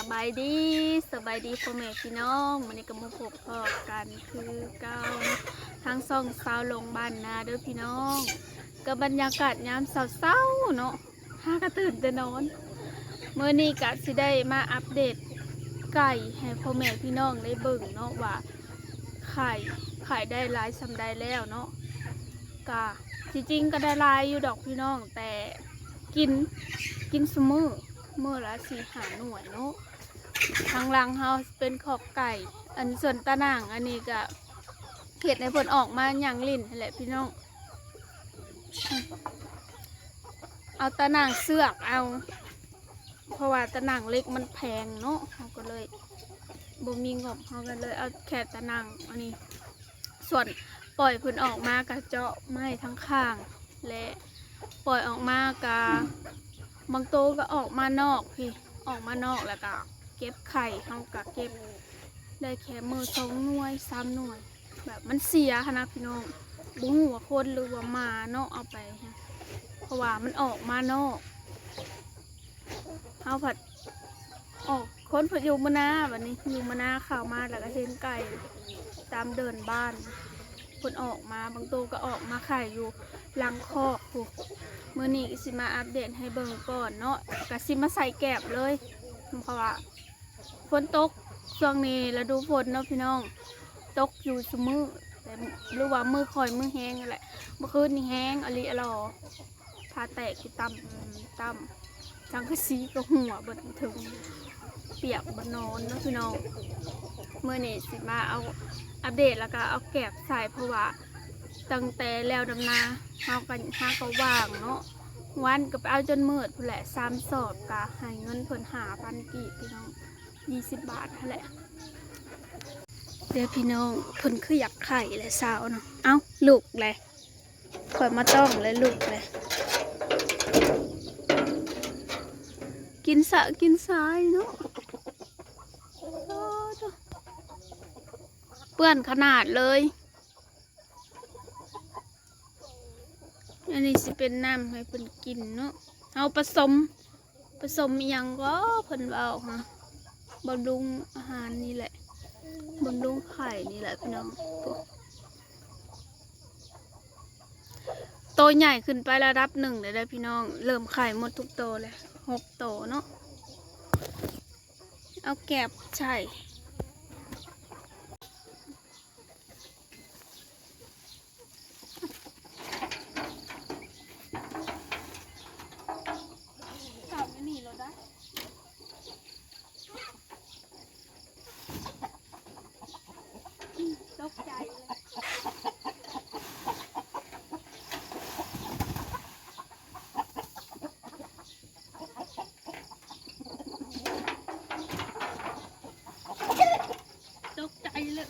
ສະບາຍດີ ສະບາຍດີພໍ່ແມ່ພີ່ນ້ອງ ມື້ນີ້ກໍມາພົບພໍ້ກັນຄືເກົ່າເນາະ ທາງຊ່ອງຊາວໂລງບ້ານນາເດີພີ່ນ້ອງ. ກໍບັນຍາກາດຍາມເຊົ້າໆເນາະ ຫາກໍຕື່ນແຕ່ນອນ. ມື້ນີ້ກໍຊິໄດ້ມາອັບເດດໄກ່ໃຫ້ພໍ່ແມ່ພີ່ນ້ອງໄດ້ເບິ່ງເນາະ ວ່າໄຂ່ໄຂ່ໄດ້ຫຼາຍສ່ຳໃດແລ້ວເນາະ. ກະທີ່ຈິງກໍໄດ້ຫຼາຍຢູ່ດອກພີ່ນ້ອງ ແຕ່ກິນ ກິນຊຸມື້ ມື້ລະສີ່ຫ້າໜ່ວຍເນາະ. ທາງຫຼັງເຮົາເປັນຄອກໄກ່ ອັນສ່ວນຕາໜ່າງອັນນີ້ກະເຮັດໃຫ້ເພິ່ນອອກມາຍ່າງຫຼິ້ນຫັ້ນແຫຼະພີ່ນ້ອງ. ເອົາຕາໜ່າງເຊືອກເອົາ ເພາະວ່າຕາໜ່າງເຫຼັກມັນແພງເນາະ ເຮົາກໍເລີຍບໍ່ມີງົບ ເຮົາກໍເລີຍເອົາແຄ່ຕາໜ່າງອັນນີ້. ສ່ວນປ່ອຍເພິ່ນອອກມາກະເຈາະໄມ້ທັງຂ້າງ ແລະປ່ອຍອອກມາກະ ບາງໂຕກໍອອກມານອກພີ້ ອອກມານອກແລ້ວກະເກັບໄຂ່ ເຮົາກະເກັບໄດ້ແຄ່ມື້ສອງໜ່ວຍສາມໜ່ວຍ ແບບມັນເສຍຫັ້ນນະພີ່ນ້ອງ. ບໍ່ຮູ້ວ່າຄົນຫຼືວ່າໝາເນາະເອົາໄປ ເພາະວ່າມັນອອກມານອກ ເຮົາພັດ ອອກ ຄົນເພິ່ນຢູ່ມານາ ບັດນີ້ຢູ່ມານາເຂົ້າມາແລ້ວກໍເຫັນໄກ່ຕາມເດີ່ນບ້ານ ເພິ່ນອອກມາ ບາງໂຕກໍອອກມາໄຂ່ຢູ່ຫຼັງຄອກພຸ້ນ. ມື້ນີ້ກໍຊິມາອັບເດດໃຫ້ເບິ່ງກ່ອນເນາະ ກໍຊິມາໃສ່ແກບເລີຍ ເພາະວ່າຝົນຕົກ ຊ່ວງນີ້ລະດູຝົນເນາະພີ່ນ້ອງ ຕົກຢູ່ຊຸມື້ ແຕ່ ຫຼືວ່າມື້ຄ່ອຍມື້ແຮງຫັ້ນແຫຼະ. ເມື່ອຄືນນີ້ແຮງອີ່ຫຼີອະຫຼໍ ຝາແຕກຢູ່ຕ່ຳຕ່ຳ ສັງກະສີກໍຮົ່ວເບິດເທິງ ປຽກບໍ່ນອນເນາະພີ່ນ້ອງ. ມື້ນີ້ຊິມາເອົາອັບເດດ ແລ້ວກໍເອົາແກບໃສ່ ເພາະວ່າຕັ້ງແຕ່ແລ້ວດຳນາ ເຮົາກໍຫາກໍຫວ່າງເນາະ ວານກໍໄປເອົາຈົນມືດພຸ້ນແຫຼະ ສາມສອບ ກໍໃຫ້ເງິນເພິ່ນຫ້າພັນກີບພີ່ນ້ອງ ຍີ່ສິບບາດຫັ້ນແຫຼະ. ເດີພີ່ນ້ອງ ເພິ່ນຄືຢາກໄຂ່ແຫຼະຊາວເນາະ. ເອົ້າ ລຸກແຫຼະ ຂ້ອຍມາຕ້ອງແລ້ວລຸກແລ້ວ ກິນສະກິນສາຍເນາະ ໂອ້ໂທ້ ເປື້ອນຂະໜາດເລີຍ. ອັນນີ້ຊິເປັນນ້ຳໃຫ້ເພິ່ນກິນເນາະ ເຮົາປະສົມ ປະສົມອີ່ຫຍັງກໍເພິ່ນເວົ້າຫາ ບຳລຸງອາຫານນີ້ແຫຼະ ບຳລຸງໄຂ່ນີ້ແຫຼະພີ່ນ້ອງ. ໂຕໃຫຍ່ຂຶ້ນໄປລະດັບໜຶ່ງແລ້ວເດີພີ່ນ້ອງ ເລີ່ມໄຂ່ໝົດທຸກໂຕແລ້ວ ຫົກໂຕເນາະ. ເອົາແກບໃສ່ ເຂົ້າຢູ່ນີ້ໂລດໄດ໋ ຕົກໃຈເລີຍ. ຕົກໃຈເລີຍ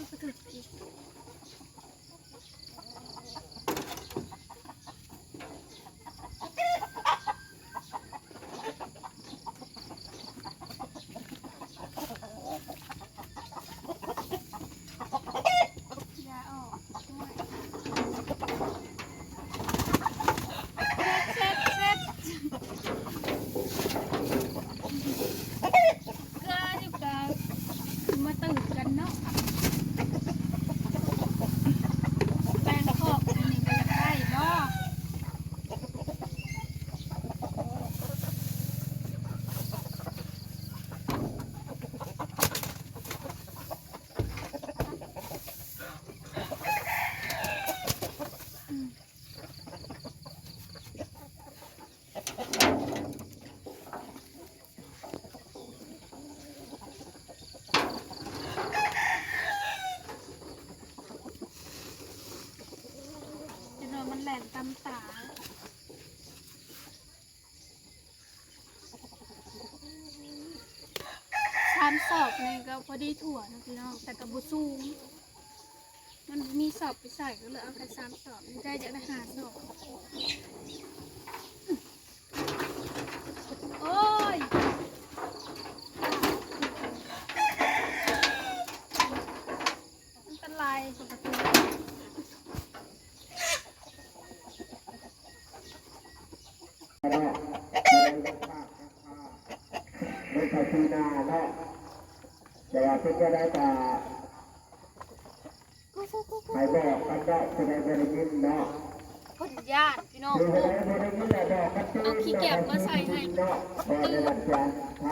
ມາຕື່ມກັນເນາະ ແປງຄອກອັນນີ້ບໍ່ຢາກໄດ້ບໍ່? ເຫັນວ່າມັນແລ່ນຕຳຕາ. ສາມສອບນີ້ກໍພໍດີຖ້ວນະພີ່ນ້ອງ ແຕ່ກໍບໍ່ສູງ ມັນບໍ່ມີສອບໄປໃສ່ ກໍເລີຍເອົາແຄ່ສາມສອບນີ້ ໄດ້ຢາກໄດ້ຫ້າສອບ. ໂອ້ຍ ມັນຕະລາຍ ເ ເຂົ້າສູ່ນາເນາະ ແຕ່ວ່າເປັນຈັ່ງໃດກໍໃຫ້ບອກກັນເນາະ ຜູ້ໃດບໍ່ໄດ້ຍິນເນາະ ເພິ່ນຢ້ານພີ່ນ້ອງ ຜູ້ໃດບໍ່ໄດ້ຍິນແລ້ວບອກກັນຕື່ມ ເອົາຂີ້ແກບມາໃສ່ໃຫ້ ເນາະ ເພາະວ່າໃນນັ້ນຈະ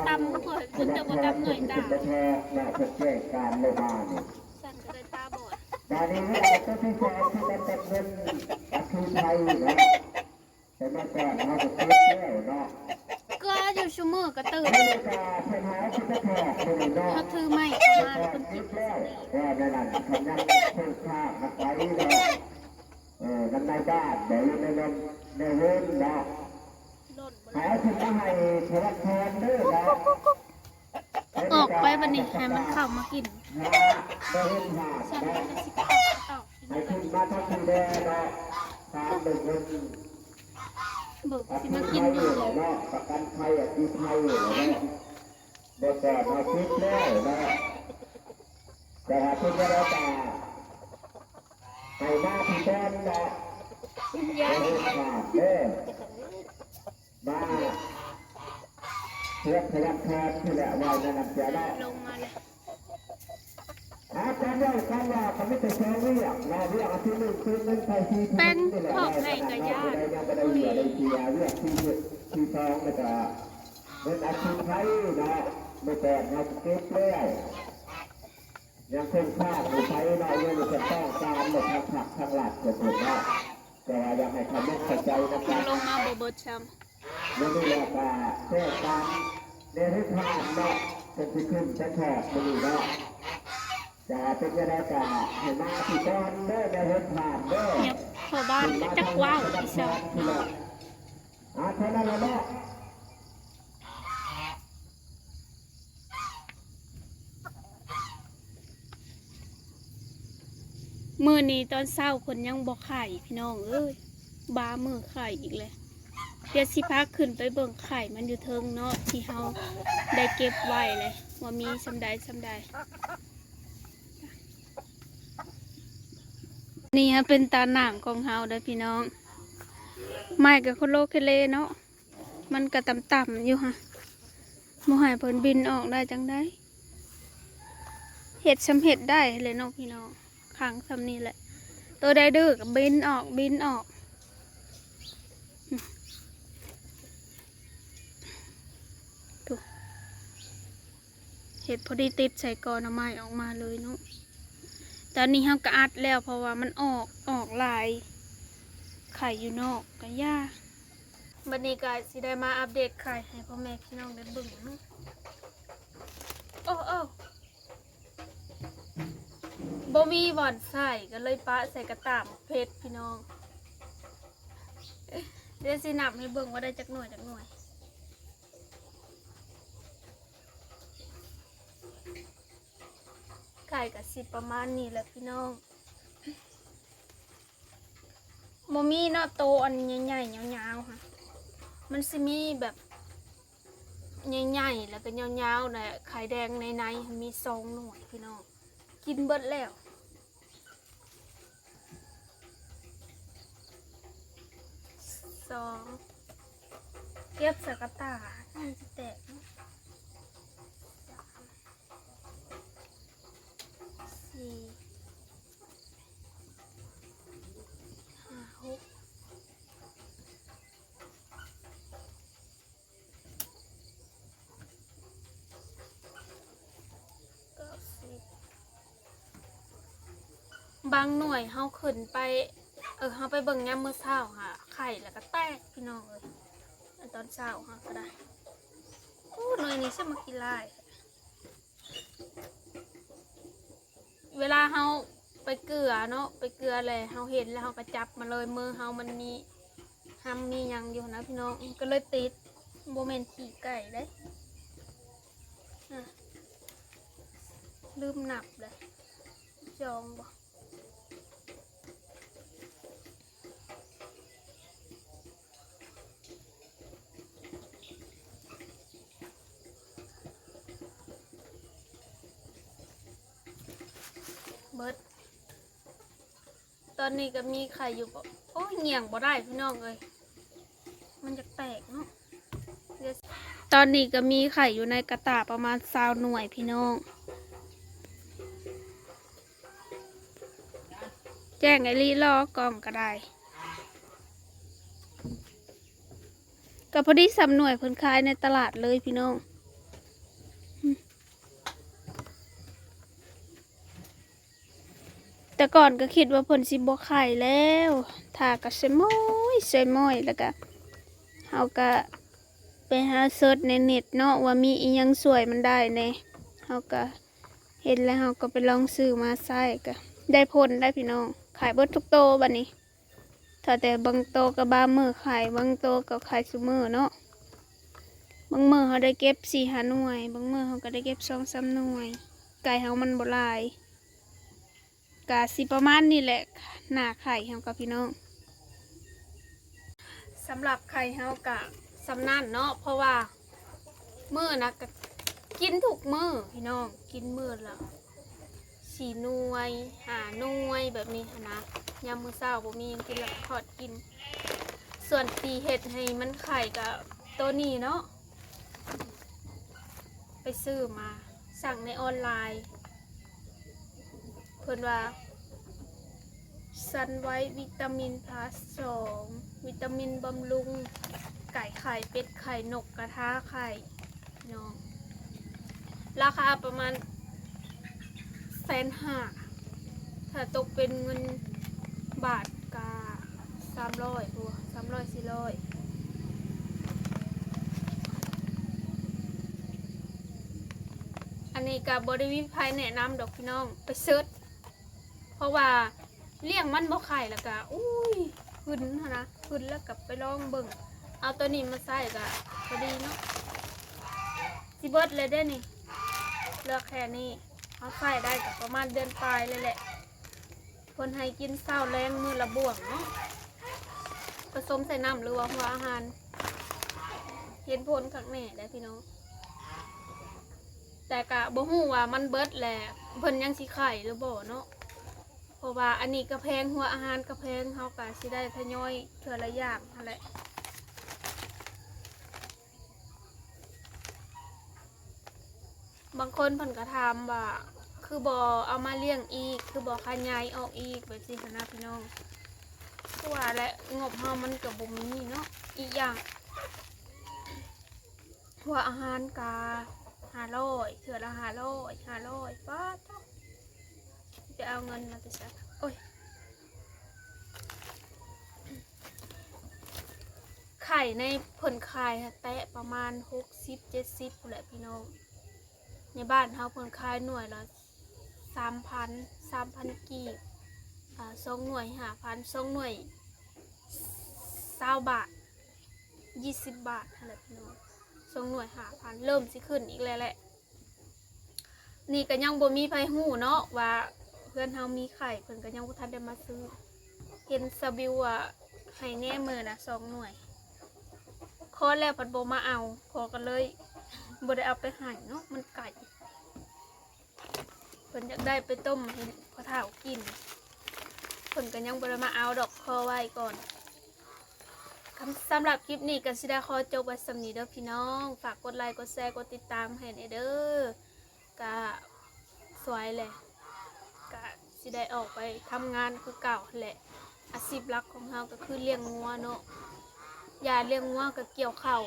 ຕຳເພິ່ນ ເພິ່ນຈະບໍ່ຕຳໜ້ອຍຕາ ເນາະ ເພິ່ນແຈ້ງການລົງມານີ້ ຊັ້ນກໍໄດ້ຕາບອດ ບາດນີ້ເວລາຕົວທີ່ສອງ ຄືກັນກັບເງິນອັກຄີໄທເນາະ ແຕ່ເມື່ອກ່ອນເຮົາກໍເກັບແລ້ວເນາະ ເກືອຢູ່ຊຸມື້ກໍຕື່ມ ນີ້ກໍເພິ່ນຫາຊິໄປຖອກຕົວນີ້ເນາະ ເຮົາຖືໄມ້ເຂົ້າມາແລ້ວເພິ່ນເກັບແລ້ວ ວ່າແນວນັ້ນ ຄັນຍັງຄົງຄ້າງນຳໄປເນາະ ເອີ ນຳນາຍບ້ານບໍ່ ຫຼື ນຳແນວເຮືອນເນາະ ໃຫ້ເອົາຂຶ້ນມາໃຫ້ທະນາຄານເດີເນາະ ອອກໄປບັດນີ້ ໃຫ້ມັນເຂົ້າມາກິນ ຫາບໍ່ເຫັນຫາດເນາະ ໃຫ້ຂຶ້ນມາທາງພີ້ແດ່ເນາະ ຖາມເບິ່ງເງິນ ເບິ່ງຊິມາກິນຢູ່ ອັກຄີໄທເນາະ ປະກັນໄພ ອັກຄີໄທເນາະ ບໍ່ແຕ່ເຮົາຄິດແລ້ວເນາະ ແຕ່ວ່າເພິ່ນບໍ່ໄດ້ຕາ ໃຫ້ມາທີ່ແບນເນາະ ຍາ ບໍ່ເຫັນຂາດເດີ ມາເພື່ອພະຍາກອນທີ່ແຫຼະ ເວົ້າແນວນັ້ນເສຍເນາະ ລົງມາແລ້ວ ຫາການເວົ້າກັນວ່າກໍມີແຕ່ສອງວຽກເນາະ ວຽກອັນທີໜຶ່ງຄືເງິນໄທທີ່ ແປ້ງ ເອົາໃຫ້ກໍຍາກ ຍັງບໍ່ໄດ້ເຫື່ອໄດ້ເສຍ ວຽກທີ ທີສອງແລ້ວກໍເງິນອັກຄີໄທເນາະ ມື້ກ່ອນເຮົາເກັບແລ້ວ ຍັງຄົງຄ້າງຢູ່ໃສເນາະ ຍັງຈະຕ້ອງການເນາະ ທາງພັກທາງລັດເພິ່ນເນາະ ແຕ່ວ່າຢາກໃຫ້ເຂົ້າອົກເຂົ້າໃຈນຳກັນ ຍັງລົງມາບໍ່ເບິດຊ້ຳ ມື້ນີ້ແລ້ວກໍແຈ້ງການແນວເຮັດທານເນາະ ເພິ່ນຊິຂຶ້ນໄປຖອກມື້ນີ້ເນາະ ຈະເປັນຈັ່ງໃດກໍໃຫ້ມາທີ່ກ່ອນເດີ ແນວເຮັດທານເດີ ເນຍ ພໍ່ບ້ານກໍຈັກເວົ້າອີ່ສັງ ອາ ເທົ່ານັ້ນລະເນາະ ມື້ນີ້ຕອນເຊົ້າເພິ່ນຍັງບໍ່ໄຂ້ພີ່ນ້ອງເອີຍ ບາມື້ໄຂ້ອີກແລ້ວ ດຽວຊິພາຂຶ້ນໄປເບິ່ງໄຂ່ມັນຢູ່ເທິງເນາະ ທີ່ເຮົາໄດ້ເກັບໄວ້ແຫຼະ ວ່າມີສ່ຳໃດສ່ຳໃດ ນີ້ເປັນຕາໜ່າງຂອງເຮົາເດີພີ່ນ້ອງ ໄມ້ກໍໂຄໂລເຄເລເນາະ ມັນກໍຕ່ຳໆຢູ່ຫັ້ນ ບໍ່ໃຫ້ເພິ່ນບິນອອກໄດ້ຈັ່ງໃດ ເຮັດຊ່ຳເຮັດໄດ້ແຫຼະເນາະພີ່ນ້ອງ ຂັງຊ່ຳນີ້ແຫຼະ ໂຕໃດດື້ກໍບິນອອກ ບິນອອກ ເຮັດພໍດີຕິດໃສ່ກໍໜໍ່ໄມ້ອອກມາເລີຍເນາະ ຕອນນີ້ເຮົາກໍອັດແລ້ວ ເພາະວ່າມັນອອກ ອອກຫຼາຍ ໄຂ່ຢູ່ນອກກໍຢ່າ ບັດນີ້ກໍຊິໄດ້ມາອັບເດດໄຂ່ໃຫ້ພໍ່ແມ່ພີ່ນ້ອງໄດ້ເບິ່ງເນາະ ໂອ້ ໂອ້ ບໍ່ມີບ່ອນໃສ່ ກໍເລີຍປະໃສ່ກະຕ່າໝາກເຜັດພີ່ນ້ອງ ດຽວຊິນັບໃຫ້ເບິ່ງວ່າໄດ້ຈັກໜ່ວຍ ຈັກໜ່ວຍ ໄຂ່ກໍຊິປະມານນີ້ແຫຼະພີ່ນ້ອງ ບໍ່ມີເນາະ ໂຕອັນໃຫຍ່ໆຍາວໆຫັ້ນ ມັນຊິມີແບບໃຫຍ່ໆ ແລ້ວກໍຍາວໆ ແລະໄຂ່ແດງໃນໆ ມີສອງໜ່ວຍພີ່ນ້ອງ ກິນເບິດແລ້ວ ສອງ ເກັບໃສ່ກະຕ່າ ມັນຊິແຕກເນາະ ສາມ ສີ່ ຫ້າ ຫົກ ເກົ້າ ສິບ ບາງໜ່ວຍເຮົາຂຶ້ນໄປ ເອີ ເຮົາໄປເບິ່ງຍາມມື້ເຊົ້າຫາ ໄຂ່ແລ້ວກໍແຕກພີ່ນ້ອງເອີຍ ຕອນເຊົ້າຫາກໍໄດ້ ໂອ້ ໜ່ວຍນີ້ຊະມັກຂີ້ລ້າຍ ເວລາເຮົາໄປເກືອເນາະ ໄປເກືອແລ້ວເຮົາເຫັນແລ້ວເຮົາກໍຈັບມາເລີຍ ມືເຮົາມັນມີຮຳມີຫຍັງຢູ່ຫັ້ນນະພີ່ນ້ອງ ກໍເລີຍຕິດ ບໍ່ແມ່ນຂີ້ໄກ່ເດ້ ອາ ລືມນັບເລີຍ ສອງບໍ່ ເບິດ ຕອນນີ້ກໍມີໄຂ່ຢູ່ບໍ່ ໂອ້ຍ ຫຍັງບໍ່ໄດ້ພີ່ນ້ອງເອີຍ ມັນຢາກແຕກເນາະ ດຽວ ຕອນນີ້ກໍມີໄຂ່ຢູ່ໃນກະຕ່າປະມານຊາວໜ່ວຍພີ່ນ້ອງ. ແຈ້ງອີ່ຫຼີ ລໍກ້ອງກໍໄດ້ ກໍພໍດີສ່ຳໜ່ວຍເພິ່ນຂາຍໃນຕະຫຼາດເລີຍພີ່ນ້ອງ. ແຕ່ກ່ອນກໍຄິດວ່າເພິ່ນຊິບໍ່ຂາຍແລ້ວ ຖ້າກໍຊະມ້ອຍຊະມ້ອຍ ແລ້ວກໍເຮົາກໍໄປຫາເສີດໃນເນັດເນາະ ວ່າມີອີ່ຫຍັງຊ່ວຍມັນໄດ້ແດ່. ເຮົາກໍເຫັນແລ້ວ ເຮົາກໍໄປລອງຊື້ມາໃຊ້ ກໍໄດ້ຜົນໄດ໋ພີ່ນ້ອງ. ຂາຍເບິດທຸກໂຕບັດນີ້. ຖ້າແຕ່ບາງໂຕກໍບາງມື້ຂາຍ ບາງໂຕກໍຂາຍຊຸມື້ເນາະ. ບາງມື້ເຮົາໄດ້ເກັບສີ່ຫ້າໜ່ວຍ ບາງມື້ເຮົາກໍໄດ້ເກັບສອງສາມໜ່ວຍ. ໄກ່ເຮົາມັນບໍ່ຫຼາຍ ກະຊິປະມານນີ້ແຫຼະ ໜ້າໄຂ່ເຮົາກັບພີ່ນ້ອງ. ສຳລັບໄຂ່ເຮົາກະສ່ຳນັ້ນເນາະ ເພາະວ່າມື້ນະກະກິນທຸກມື້ພີ່ນ້ອງ ກິນມື້ລະ ສີ່ໜ່ວຍ ຫ້າໜ່ວຍແບບນີ້ຫັ້ນນະ. ຍາມມື້ເຊົ້າບໍ່ມີຫຍັງກິນແລ້ວກໍທອດກິນ. ສ່ວນທີ່ເຮັດໃຫ້ມັນໄຂ່ກໍໂຕນີ້ເນາະ ໄປຊື້ມາ ສັ່ງໃນອອນລາຍ ເພິ່ນວ່າ ຊັນໄວ ວິຕາມິນພລັສສອງ ວິຕາມິນບຳລຸງໄກ່ໄຂ່ ເປັດໄຂ່ ນົກກະທາໄຂ່ ພີ່ນ້ອງ. ລາຄາປະມານແສນຫ້າ ຖ້າຕົກເປັນເງິນບາດກະສາມຮ້ອຍ ໂອ້ ສາມຮ້ອຍສີ່ຮ້ອຍ. ອັນນີ້ກະບໍ່ໄດ້ມີໃຜແນະນຳດອກພີ່ນ້ອງ ໄປເສີດ ເພາະວ່າລ້ຽງມັນບໍ່ໄຂ່ ແລ້ວກະ ອຸ້ຍ ຫຶນຫັ້ນນະ ຫຶນ ແລ້ວກະໄປລອງເບິ່ງ ເອົາໂຕນີ້ມາໃຊ້ກະພໍດີເນາະ. ຊິເບິດແລ້ວເດ້ນີ້ ເຫຼືອແຄ່ນີ້ ເຮົາໃຊ້ໄດ້ກະປະມານເດືອນປາຍເລີຍແຫຼະ. ເພິ່ນໃຫ້ກິນເຊົ້າແລງມື້ລະບ່ວງເນາະ ປະສົມໃສ່ນ້ຳ ຫຼືວ່າຫົວອາຫານ ເຫັນຜົນຄັກແນ່ໄດ໋ພີ່ນ້ອງ. ແຕ່ກະບໍ່ຮູ້ວ່າມັນເບິດແລ້ວ ເພິ່ນຍັງຊິໄຂ່ຫຼືບໍ່ເນາະ ເພາະວ່າອັນນີ້ກະແພງ ຫົວອາຫານກະແພງ ເຮົາກະຊິໄດ້ທະຍອຍເທື່ອລະຢ່າງຫັ້ນແຫຼະ. ບາງຄົນເພິ່ນກໍຖາມວ່າ ຄືບໍ່ເອົາມາລ້ຽງອີກ ຄືບໍ່ຂະຫຍາຍອອກອີກ ແບບຊີ້ຫັ້ນນະພີ່ນ້ອງ. ຄືວ່າແຫຼະ ງົບເຮົາມັນກໍບໍ່ມີເນາະ ອີກຢ່າງ ຫົວອາຫານກະຫ້າຮ້ອຍ ເທື່ອລະຫ້າຮ້ອຍ ຫ້າຮ້ອຍ ປາດໂທ້ ໄປເອົາເງິນມາແຕ່ໃສ ໂອ້ຍ. ໄຂ່ໃນເພິ່ນຂາຍຫັ້ນແຕະປະມານຫົກສິບເຈັດສິບພຸ້ນແຫຼະພີ່ນ້ອງ. ໃນບ້ານເຮົາເພິ່ນຂາຍໜ່ວຍລະສາມພັນ ສາມພັນກີບ ອາ ສອງໜ່ວຍຫ້າພັນ ສອງໜ່ວຍຊາວບາດ ຊາວບາດ ຊາວບາດ ຊາວບາດຫັ້ນແຫຼະພີ່ນ້ອງ ສອງໜ່ວຍຫ້າພັນ ເລີ່ມຊິຂຶ້ນອີກແລ້ວແຫຼະ. ນີ້ກໍຍັງບໍ່ມີໃຜຮູ້ເນາະວ່າເຮືອນເຮົາມີໄຂ່ ເພິ່ນກໍຍັງບໍ່ທັນໄດ້ມາຊື້. ເຫັນສາວບິວວ່າໃຫ້ແດ່ມື້ລະສອງໜ່ວຍ ຂໍແລ້ວພັດບໍ່ມາເອົາ ພໍ່ກໍເລີຍບໍ່ໄດ້ເອົາໄປໃຫ້ເນາະ ມັນໄກ. ເພິ່ນຢາກໄດ້ໄປຕົ້ມໃຫ້ພໍ່ເຖົ້າກິນ ເພິ່ນກໍຍັງບໍ່ໄດ້ມາເອົາດອກ ຂໍໄວ້ກ່ອນ. ສຳລັບຄລິບນີ້ກໍຊິໄດ້ຂໍຈົບໄວ້ສ່ຳນີ້ເດີພີ່ນ້ອງ. ຝາກກົດໄລ ກົດແຊ ກົດຕິດຕາມໃຫ້ແດ່ເດີ. ກະສວຍແຫຼະ ກະຊິໄດ້ອອກໄປທຳງານຄືເກົ່າຫັ້ນແຫຼະ. ອາຊີບຫຼັກຂອງເຮົາກໍຄືລ້ຽງງົວເນາະ ຢ່າລ້ຽງງົວກໍກ່ຽວເຂົ້າ.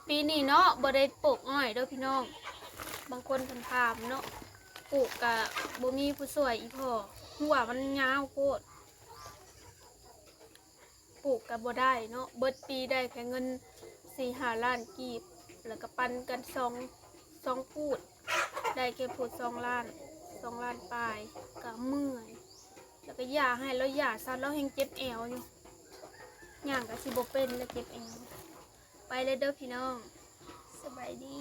ປີນີ້ເນາະ ບໍ່ໄດ້ປູກອ້ອຍເດີພີ່ນ້ອງ. ບາງຄົນເພິ່ນຖາມເນາະ ປູກກະບໍ່ມີຜູ້ຊ່ວຍອີ່ພໍ ຫົວມັນຍາວໂພດ. ປູກກໍບໍ່ໄດ້ເນາະ ເບິດປີໄດ້ແຄ່ເງິນສີ່ຫ້າລ້ານກີບ ແລ້ວກໍປັນກັນສອງ ສອງພູດ ໄດ້ແຄ່ພູດສອງລ້ານ ສອງລ້ານປາຍ ກໍເມື່ອຍ. ແລ້ວກໍຢ່າໃຫ້ລາວ ຢ່າຊະ ລາວແຮ່ງເຈັບແອວຢູ່ ຍ່າງກໍຊິບໍ່ເປັນແລ້ວ ເຈັບແອວ. ໄປແລ້ວເດີພີ່ນ້ອງ ສະບາຍດີ.